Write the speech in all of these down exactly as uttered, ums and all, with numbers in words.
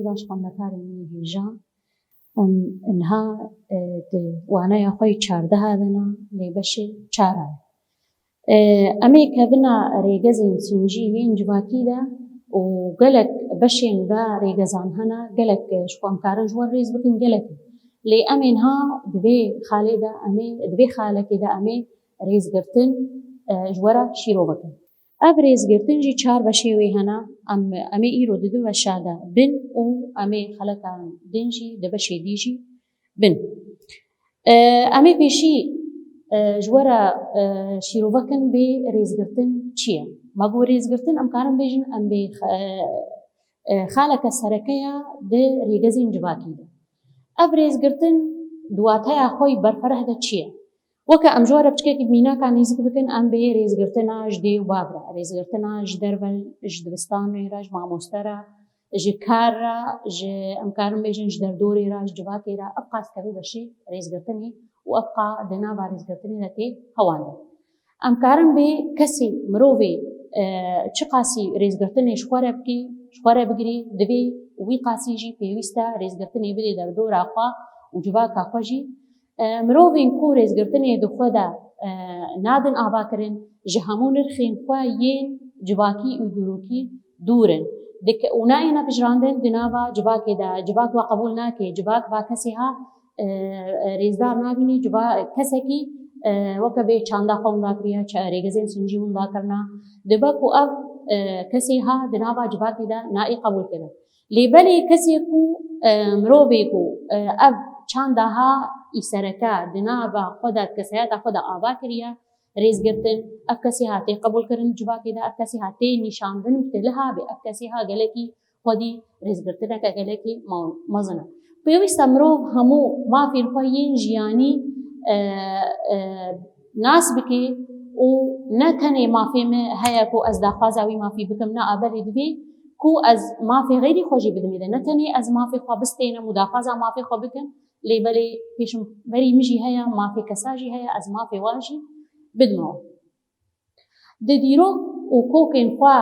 Baş xwendekarên min hêja, em niha, e, di waneya xwe yê çardeha de ne, lê beşê çara ye. E, em ê kevina rêgezên sincî yên civakî de û gelek beşên ve rêgezan hene, gelek, e, ji xwe em karin ji we rêz bikin, gelek in. Lê em ê niha di vê xalê de, em ê, di vê xalekê de em ê rêzgirtin, e, ji we re şîrove kin. Ev rêzgirtin jî çar beşê wê hene. Em, em ê îro di du beşa de bin û em ê xeleka din jî di beşê dî jî bin. E, em ê pêşî, e, ji we re, e, şîrove kin bê rêzgirtin çi ye? Me got rêzgirtin, em karin bêjin em bê xe-, e, e, xaleke sereke ya di rêgezên civakî de. Ev rêzgirtin di wateya xwe yî berfereh de çi ye? Weke em ji we re piçkekî bi mînaka nêzîk bikin, em bê rêzgirtina ji dê û bav re, rêzgirtina ji derve, ji dibistanê re, ji mamoste re, ji kar re, ji, em karin bêjin ji derdorê re, ji civakê re, ev qas kevê beşê rêzgirtinê û ev qa di nava rêzgirtinê de tê hewandin. Em karin bê kesê, mirovê, e, çi qasî rêzgirtinê ji xwe re bikê, ji xwe re bigirê, divê wî qasî jî pêwîst e rêzgirtinê bidê derdora xwe û civaka xwe jî. E, mirovên ku rêzgirtinê di xwe de, e, nadin avakirin, ji hemû nirxên xwe yên civakî û dîrokî dûr in. Dik-, û nayêne pijirandin di nava civakê de. Civak we qebûl nake, civak va kesê ha, e, e, rêzdar nabînî, civa-, kesekî, e, weke vê çanda xwe winda kiriye, çe-, rêgezên sincî winda kirina. Dibe ku ev, e, kesê ha di nava civakê de nayê qebûlkirin. Lê belê kesê ku, e, mirovê ku, e, ev çanda ha î sereke di nava xwe de, di kesayeta xwe de ava kiriye, rêzgirtin, ev kesê ha tê qebûlkirin civakê de, ev kesê ha tê nîşandin, tê liha bê, ev kesê ha gelekî xwedî rêzgirtineke gelekî ma-, mezin e. Pêwîst e mirov hemû mafên xwe yên jiyanî, e, e, nas bike û ne tenê mafê me heye ku ez daxwaza wî mafî bikim, ne, a belê divê ku ez mafê xeyrî xwe jî bidim êde. Ne tenê ez mafê xwe bistênim û daxwaza mafê xwe bikim, lê belê pêşimverî min jî heye, mafê kesa jî heye, ez mafê wan jî bidime wan. Di dîrok û kokên xwe,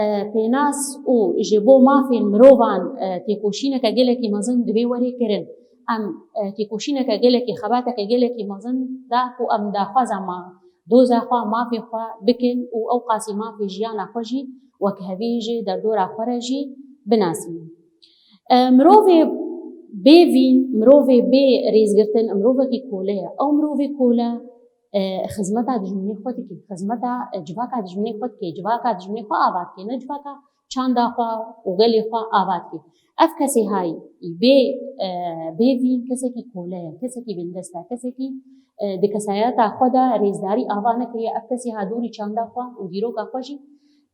e, pênas û ji bo mafên mirovan, e, têkoşîneke gelekî mezin divê were kirin. Em, e, têkoşîneke gelekî, xebateke gelekî mezin da ku em daxwaza ma doza xwe, mafê xwe bikin û ew qasî mafê jiyana xwe jî wek hevî ji derdora xwe re jî binasînin. E, mirovê bê vîn, mirovê bê rêzgirtin, mirovekî kole ye. Ew mirovê kole, e, xizmeta dijminê xwe dike, xizmeta, e, civaka dijminê xwe dike, civaka dijminê xwe ava dike, ne civaka çanda xwe û gelê xwe ava dike. Ev kesê ha yî bê, e, bê vîn kesekî kole ye, kesekî bindest e, kesekî, e, di kesayeta xwe de rêzdarî ava nekiriye, ev kesê ha dûrî çanda xwe û dîroka xwe jî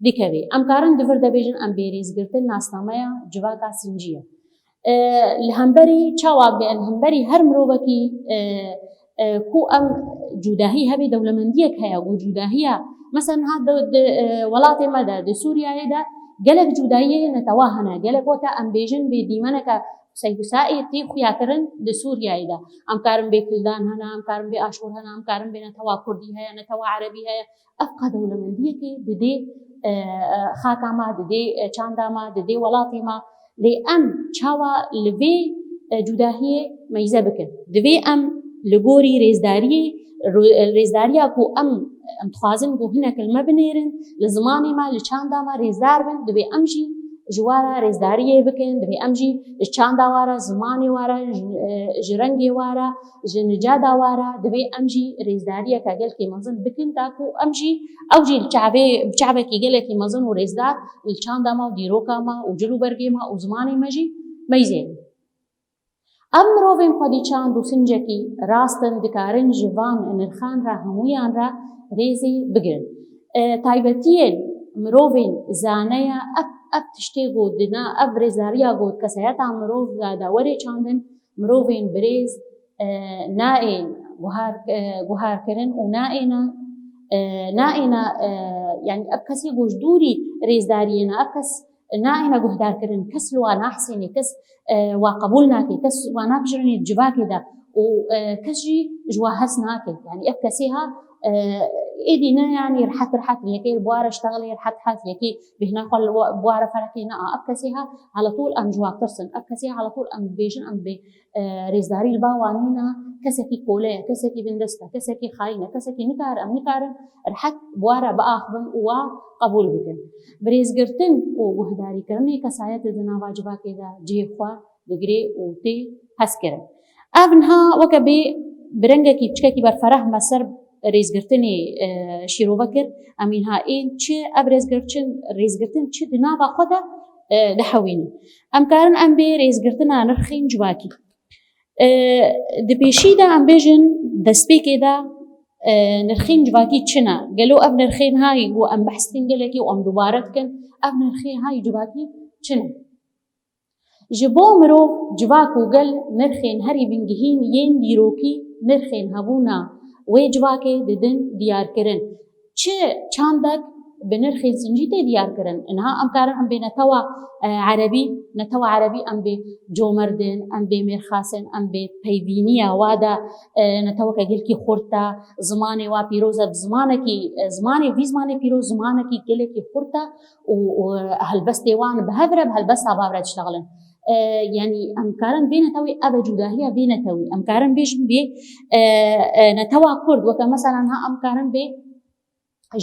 dikeve. Em karin di vir de bêjin em bê rêzgirtin nasnameya civaka sincî ye. E, li hemberî çawa be, li hemberî her mirovekî, e, e, ku em cudahî hebe, dewlemendiyek heye, ku cudahiya, mesela niha di, di, e, welatê me de, di Sûriyeyê de gelek cudahiyê netewa hene. Gelek weke em bêjin bê dîmeneke seyhusayê tê xuyakirin di Sûriyeyê de. Em karin bê Kildan hene, em karin bê Aşûr hene, em karin bê netewa Kurdî heye, netewa Erebî heye. Ev qas dewlemendiyekê didê, e, e, xaka me, didê, e, çanda me, didê welatê me. Lê em çawa li vê, e, cudahiyê meyze bikin? Divê em li gorî rêzdariyê, ro-, rêzdariya ku em, em dixwazin ku hinek li me binêrin, li zimanê me, li çanda me rêzdar bin, divê em jî ji we re rêzdariyê bikin, divê em jî ji çanda we re, zimanê we re, ji, e, ji rengê we re, ji nicada we re, divê em jî rêzdariyeke gelkî mezin bikin, da ku em jî, ew jî li çavê, bi çavekî gelekî mezin û rêzdar li çanda me û dîroka me û cil û bergê me û zimanê me jî meyzê bin. Em mirovên xwedî çand û sincekî rast in, dikarin ji van nirxan re hemûyan re rêzê bigirin. E, taybetiyên mirovên zane ye, ev, ev tiştê ku di na, ev rêzdariya ku di kesayeta mirov de, de were çandin, mirovên birêz, e, naên guhar, e, guharkirin û naêne, e, naêne, e, yanî ev kesê ku ji dûrî rêzdariyê ne, ev kes naêne guhdarkirin, kes li wan nahsênê, kes, e, wa qebûl nake, kes wa napijirînê di civakê de û, e, kes jî ji wa hez nake. Yanî ev kesê ha E, êdî ne, yanî rehet rehet yekê li bû re ştexilê, rehet rehet yekê bêhna xwe li wa-, bû re ferekê ne. Ev kesê ha, على طول em ji wa tirsin. Ev kesê ha, على طول em dibêjin, em dibê, e, rêzdarî li ba wan nîne, kesekî kole ye, kesekî bindest e, kesekî xayîn e, kesekî nikare, em nikarin rehet bi wa re biaxivin û wa qebûl bikin. Bi rêzgirtin û guhdarîkirinê kesayetê di nava civakê de cihê xwe digire û tê hezkirin. Ev niha weke bê bi rengekî piçkekî berfereh me ser rêzgirtinê, e, şîrove kir. Em ê niha ên çi ev rêzgirtin, rêzgirtin çi di nava xwe de, e, dihewînin. Em karin em bê rêzgirtina nirxên civakî. E, di pêşî de em bêjin destpêkê de, e, nirxên civakî çi ne? Gelo ev nirxên hay ku em behs dikin gelekî û em dubare dikin, ev nirxên hay civakî çi ne? Ji bo mirov, civak û gel nirxên herî bingehîn yên dîrokî, nirxên hebûna wê civakê didin diyarkirin. Çi çandek bi nirxên sincî tê diyarkirin. Niha em karin em bê netewa, e, erebî, netewa erebî em bê comerdin, em bê mêrxas in, em bê peyvîniya wa de, e, neteweke gelkî xurt e, zimanê wa pîroz e, bi zimanekî, e, zimanê, vî zimanê pîroz zimanekî gelekî xurt e û, û helbestê wan bi hev re, bi helbesta bav re diştexilin. E, yanî em karin vê netewê, ev e cudahiya vê netewê. Em karin bêjin bê, e, e, netewa Kurd, weke mesela niha em karin bê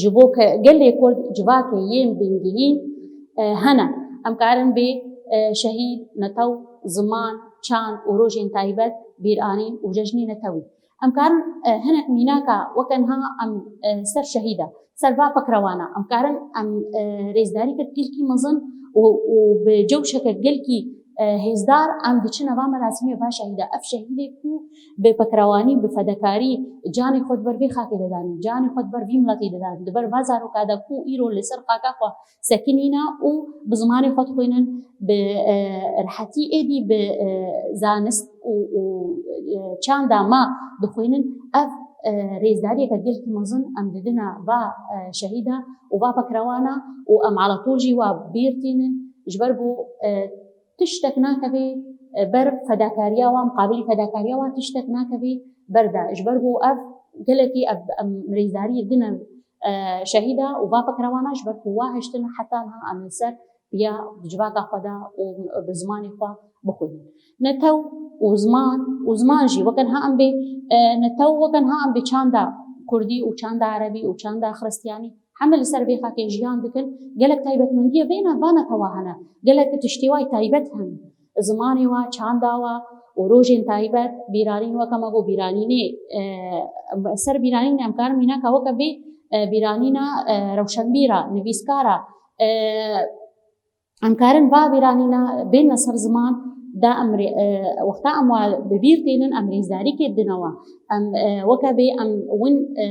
ji bo ke gelê Kurd civakê yên bingehîn, e, hene. Em karin bê, e, şehîd, netew, ziman, çand û rojên taybet bîranîn û cejnê netewî. Em karin, e, hinek mînaka weke niha em, e, ser şehîda, ser va pekrewana, em karin em, e, rêzdarî kir gelkî mezin û, û bi cewşeke gelkî, e, hêzdar em diçine va merasîmê va şehîda. Ev şehîdê ku bi pekrewanî, bi fedekarî canê xwe di ber vê xakê de danî, canê xwe di ber vî miletî de danî, di ber va zaroka de ku îro li ser xaka xwe sekinîne û bi zimanê xwe dixwînin, bi, e, rehetî êdî bi, e, zanist û, û, e, çanda me dixwînin. Ev, e, rêzdariyeke gelkî mezin em didine va, e, şehîda û va pekrewana û em على طول jî wa bîr tînin. Ji ber ku, e, tiştek nakevê, e, ber fedakariya wan, muqabilî fedakariya wan tiştek nakevê ber de. Ji ber ku ev gelekî ev, em rêzdarî didine, e, şehîda û va pekrewana ji ber ku wa hiştin heta niha em li ser piya di civaka xwe de û bi zimanê xwe bixwînin. Netew û ziman û ziman jî weke niha em bê, e, netew weke niha em bê çanda kurdî û çanda erebî û çanda xiristiyanî heme li ser vê xakê jiyan dikin. Gelek taybetmendiya vê ne, va netewa hene. Gelek tiştê wa yê taybet hene. Zimanê wa, çanda wa û rojên taybet, bîranîn weke me got bîranînê, e, ser bîranînê em karin mînaka weke vê, e, bîranîna, e, rewşenbîra, nivîskara, e, em karin va bîranîna bênne ser ziman de em rê, e, wexta em wa bi bîr tênin, em rêzdarîkê didine wa. Em, e, weke bê em win, e,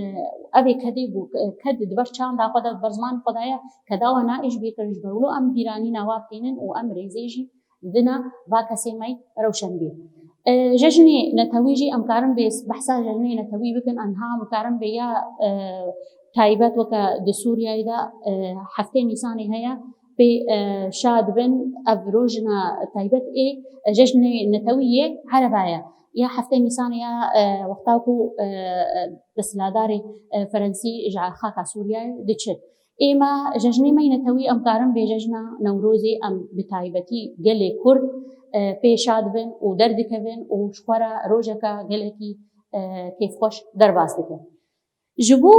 ev ê kedê bû, e, ked di ber çanda xwe de, di ber zimanê xwe de ye, keda we naê ji bîr kirin, ji ber wilo em bîranîna wa tênin û em rêzê jî didine va kesê me yê rewşenbîr. E, cejnê netewî jî em karin bê behsa cejnê netewî bikin, em ha em karin bê ya, e, taybet weke di Sûriyeyê de, e, heftê Nîsanê heye, pê, e, şa dibin, ev rojna taybet ê, e, cejnê netewî yê Ereba ye. Ya heftê Nîsanê ya, e, wexta ku, e, e, desthilatdarê, e, Ferensî ji xaka Sûriyeyê diçin. Ê me cejnê me yê netewî em karin bê cejna Newrozê em bi taybetî gelê Kurd, e, pê şa dibin û derdikevin û ji xwe re rojeke gelekî, e, kêfxweş derbas dikin. Ji bo,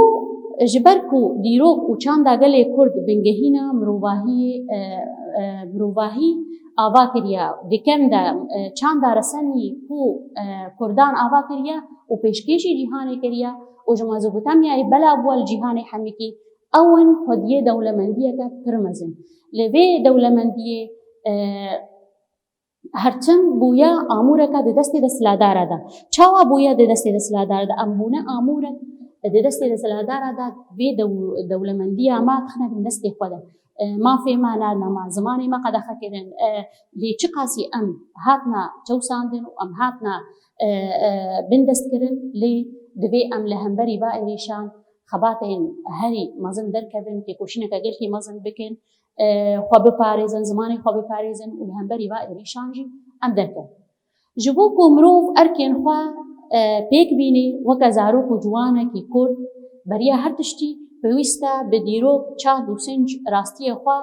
ji ber ku dîrok û çanda gelê Kurd bingehîna mirovahiyê, e, e, mirovahî ava kiriye, di kem de, e, çanda resenî ku, e, Kurdan ava kiriye û pêşkêşî cîhanê kiriye û ji Mezopotamyayê bela bûye li cîhanê hemikî, ew in xwediyê dewlemendiyeke pir mezin. Li vê dewlemendiyê, e, her tim bûye amûreke di destê desthilatdara de. Çawa bûye di destê desthilatdara de? Em bûne amûrek di destê desthilatdara de, vê dew-, dewlemendiya me tixine bin destê xwe de. E, mafê me nadine me, zimanê me qedexe kirin. E, lê çiqasî em hatine çewsandin û em hatine, e, e, bindest kirin, lê divê em li hemberî va êrîşan xebatên herî mezin derkevin, têkoşîneke gelkî mezin bikin, e, xwe biparêzin, zimanê xwe biparêzin û li hemberî va êrîşan jî em derkevin. Ji bo ku mirov erkên xwe, e, pêk bînê, weke zarok û ciwanekî Kurd, Beriya her tiştî pêwîst e bi dîrok, çand û sinc rastiyê xwe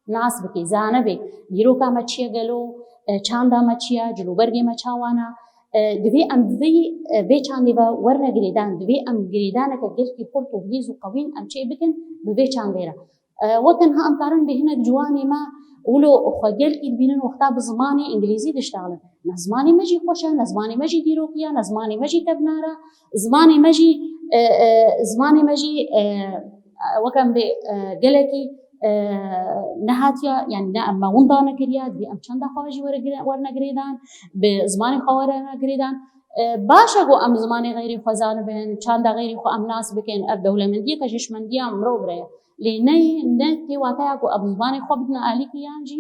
nas bike, zane be. Dîroka me çi ye gelo, e, çanda me çi ye, cilûbergê me çawan e. E, divê em vê, e, vê çandê ve werne girêdan, divê em girêdaneke gelkî xurt û bihêz û qewîn em çê bikin bi vê çandê re. E, weke niha em karin bê hinek ciwanê me wilo xwe gelkî dibînin wexta bi zimanê îngilîzî diştexilin. Ne zimanê me jî xweş e, ne zimanê me jî dîrokî ye, ne zimanê me jî tevnar e. Zimanê me jî, e, e, zimanê me jî, e, weke em bê, e, gelekî, e, nehatiye, yanî ne em me winda nekiriye, divê em çanda xwe jî were gire-, werne girêdan, bi zimanê xwe were girêdan. E, baş e ku em zimanê xeyrî xwe zanibin, çanda xeyrî xwe em nas bikin, ev dewlemendiyeke ji hişmendiya mirov re ye. Lê neyê, ne tê wateya ku em zimanê xwe bidin alîkî yan jî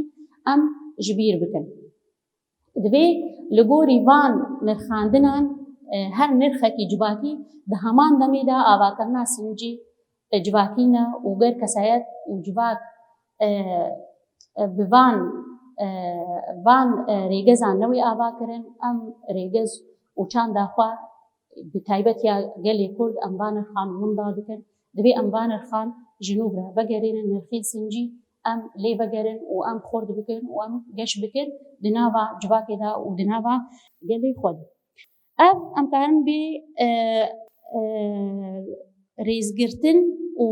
em ji bîr bikin. Divê li gorî van nirxandinan, e, her nirxekî civakî di heman demê de avakirina sincî, e, civakî ne û ger kesayet û civak, e, e, bi van, e, van, e, rêgezan newê ava kirin, em rêgez û çanda xwe bi taybet ya gelê Kurd em van nirxan winda dikin. Divê em van nirxan ji nû re vegerînin, nirxên sincî em lê vegerin û em xurt bikin û em geş bikin di nava civakê de û di nava gelê xwe de. Ev em karin bê, e, e, rêzgirtin û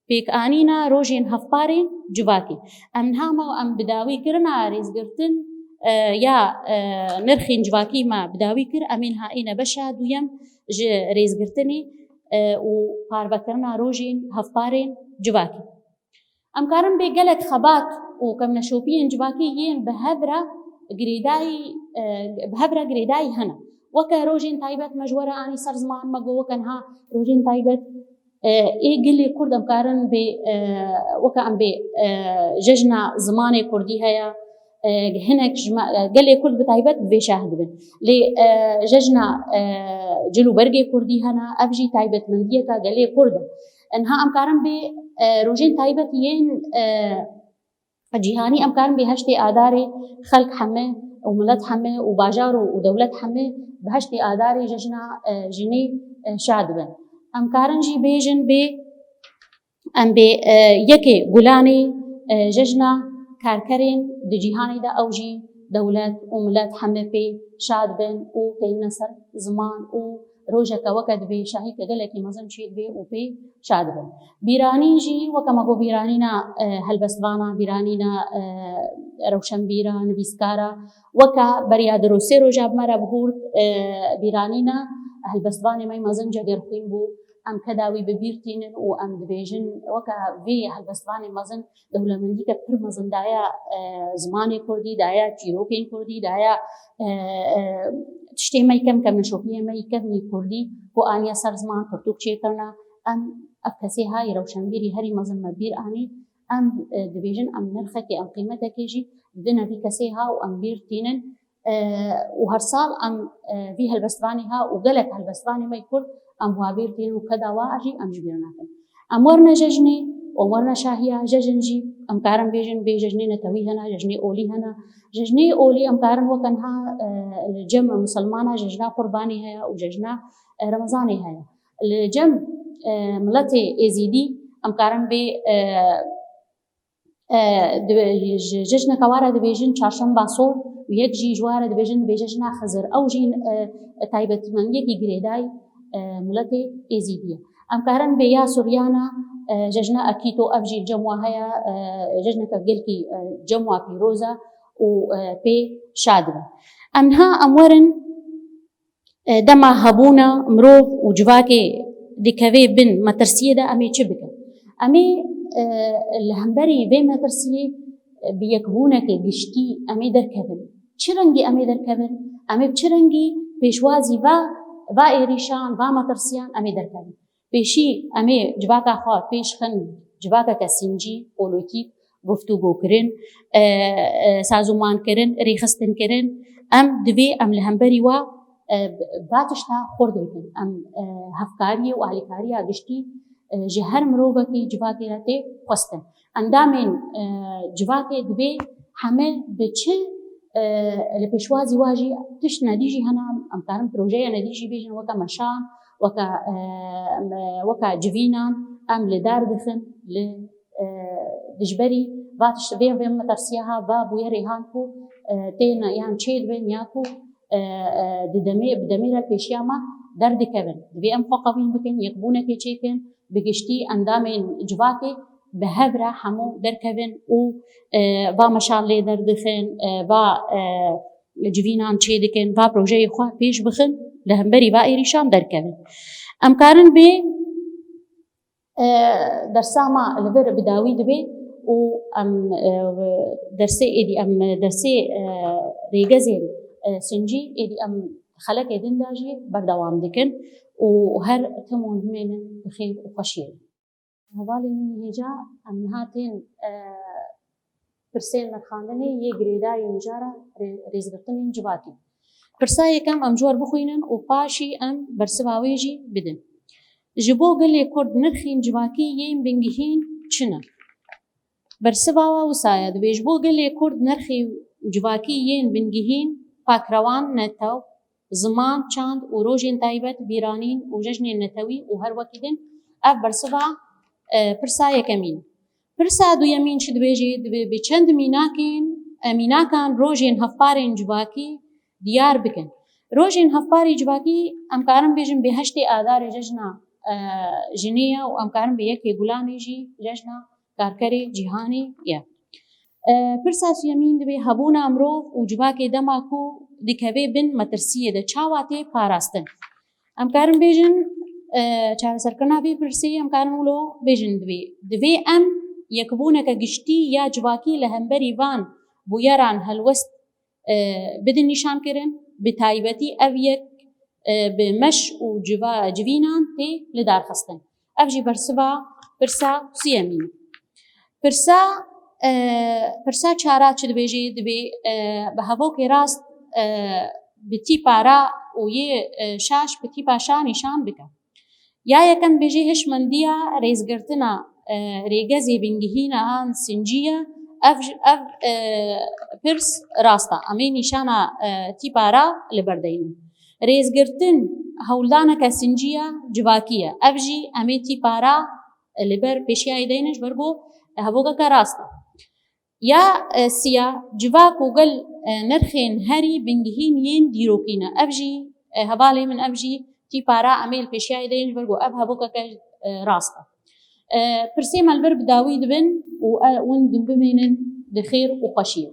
pêkanîna rojên hevparên civakê. Em niha me em bi dawîkirina rêzgirtin, e, ya, e, nirxên civakî me bi dawî kir, em ê niha êne beşa duyem ji rêzgirtinê, e, û parvekirina rojên hevparên civakê. Em karin bê gelek xebat û kemneşopiyên civakî yên bi hev re girêdayî, e, bi hev re girêdayî hene. Weke rojên taybet me ji we re anî ser ziman, me got weke niha rojên taybet, e, ê gelê Kurd em karin bê, e, weke em bê, e, cejna zimanê Kurdî heye, e, hinek ji me, e, gelê Kurd bi taybet bi vê şahid bin. Lê, e, cejna, e, cil û bergê Kurdî hene, ev jî taybetmendiyeke gelê Kurd e. Niha em karin bê, e, rojên taybet yên, e, cîhanî em karin bê heştê Adarê xelk heme û milet heme û bajar û, û dewlet heme bi heştê Adarê cejna, e, jinê, e, şad bin. Em karin jî bêjin bê, em bê, e, yekê Gulanê, e, cejna karkerên di cîhanê de ew jî dewlet û milet heme pê şad bin û tênine ser ziman û rojeke weke dibê şahîke gelekî mezin çêdibê û pê şad bin. Bîranîn jî weke me got bîranîna, e, helbestvana, bîranîna, e, rewşenbîra, nivîskara, weke beriya di ro-, sê roja bi me re bihûrt, e, bîranîna helbestvanê me yê mezin Cegerxwîn bû. Em keda wî bi bîr tînin û em dibêjin weke vê helbestvanê mezin dewlemendîke pir mezin daye, e, zimanê Kurdî, daye çîrokên Kurdî, daye, e, e, tiştê me yê kevn, kevneşopiyê me yê kevnî Kurdî ku aniye ser ziman, pirtûk çêkirine. Em ev kesê ha yê rewşenbîrî herî mezin me bîr anî. Em, e, dibêjin em nirxekê, em qîmetekê jî didine vî kesê ha û em bîr tînin. E, û her sal em, e, vî helbestvanê ha û gelek helbestvanê me yê Kurd em wa bîr tînin û keda wa jî em ji bîr nakin. Em werine cejnê û em werine şahiya cejn jî, em karin bêjin bê cejnê netewî hene, cejnê olî hene. Cejnê olî em karin weke niha, e, li cem misilmana cejna Qurbanê heye û cejna, e, Remezanê heye. Li cem, e, miletê Êzîdî em karin bê, e, e, dibe-, ji cejneke wa re dibêjin Çarşemba Sor û yek jî ji wa re dibêjin bê cejna Xizir. Ew jî, e, taybetmendiyekî girêdayî, e, miletê Êzîdî ye. Em karin bê ya Suryana, e, cejna Akîto, ev jî cem wa heye, e, cejneke gelkî, e, cem wa pîroz e û, e, pê şad bin. Em niha em werin, e, dema hebûna mirov û civakê dikeve bin metirsiyê de em ê çi bikin? Em ê, e, li hemberî vê metirsiyê, e, bi yekbûnekê giştî em ê derkevin. Çi rengî em ê derkevin? Em ê bi çi rengî pêşwazî va, va êrîşan, va metirsiyan em ê derkevin? Pêşî em ê civaka xwe pêş xin, civakeke sincî, polîtîk, guftûgokirin, e, e, sazûmankirin, rêxistinkirin. Em divê em li hemberî wa, e, va tişta xurt bikin. Em, e, hevkariyê û alîkariya giştî, e, ji her mirovekî civakê re tê xwestin. Endamên, e, civakê divê heme bi çi, e, li pêşwazî wa jî tişt nedî jî hene, em karin projeya nedî jî bêjin weke meşan, Weke, e, em, e, weke civînan em li dar dixin, li, e, dijberî va tişt-, vê, vê metersiyaha va bûyerê han ku, e, tên yan çêdibin ya ku, e, e, di demê, bi demê re pêşiya me derdikevin. Divê em xwe qewîn bikin, yekbûnekê çêkin, bi giştî endamên civakê bi hev re hemû derkevin û, e, va meşal lê derdixin, e, va, e, civînan çêdikin, va projeyê xwe pêş bixin, li hemberî va êrîşan derkevin. Em karin bê, e, dersa me li vir bi dawî dibe û em, e, dersê êdî, em dersê, e, rêgezên, e, sincî êdî em xelekê din de jî berdewam dikin û her tim û himênin bi xêr û xweşiyê. Hevalên min hêja, em niha tên, e, pirsên nirxandinê yê girêdayî mijara rê-, rêzgirtinên civakî. Pirsa yekem em ji we re bixwînin û paşî em bersiva wê jî bidin. Ji bo gelê Kurd nirxên civakî yên bingehîn çi ne? Bersiva we wisa ye, dibê ji bo gelê Kurd nirxê civakî yên bingehîn, pakrewan, netew, ziman, çand û rojên taybet, bîranîn û cejnên netewî û her wekî din, ev bersiva, e, pirsa yekemîn. Pirsa duyemîn çi dibêje? Dibê bi çend mînakên, e, mînakan rojên hevparên civakî diyar bikin. Rojên hevparê civakî, em karin bêjin, bê heştê Adarê cejna, e, jinê ye û em karin bê yekê Gulanê jî cejna karkerê cîhanê ye. E, pirsa siyemîn dibê hebûna mirov û civakê dema ku dikeve bin metirsiyê de çawa tê parastin. Em karin bêjin, e, çareserkirina vê pirsê, em karin wilo bêjin, divê, divê em yekbûneke giştî ya civakî li hemberî van bûyeran helwest, e, bidin nîşankirin, bi taybetî ev yek, e, bi meş û civa-, civînan tê lidarxistin. Ev jî bersiva pirsa siyemîn. Pirsa, e, pirsa çara çi dibêje? Dibê, e, bi hevokê rast, e, bi tîpa ra û yê, e, şaş bi tîpa şa nîşan bike. Ya yekem dibêje hişmendiya rêzgirtina, e, rêgezê bingehîna an sincî ye. Ev, ev, e, pirs rast e. Em ê nîşana, e, tîpa ra li ber deynin. Rêzgirtin hewldaneke sincî ye, civakî ye. Ev jî em ê tîpa ra li ber pêşiyayê deynin ji ber ku hevokeke rast e. Ya, e, siya, civak û gel, e, nirxên herî bingehîn yên dîrokî ne. Ev jî, e, hevalê min, ev jî tîpa ra em ê li pêşiyayê deynin ji ber ku ev hevokeke, e, rast e. E, pirsê me li vir bi dawî dibin û, e, hûn din bimînin di xêr û xweşiyê.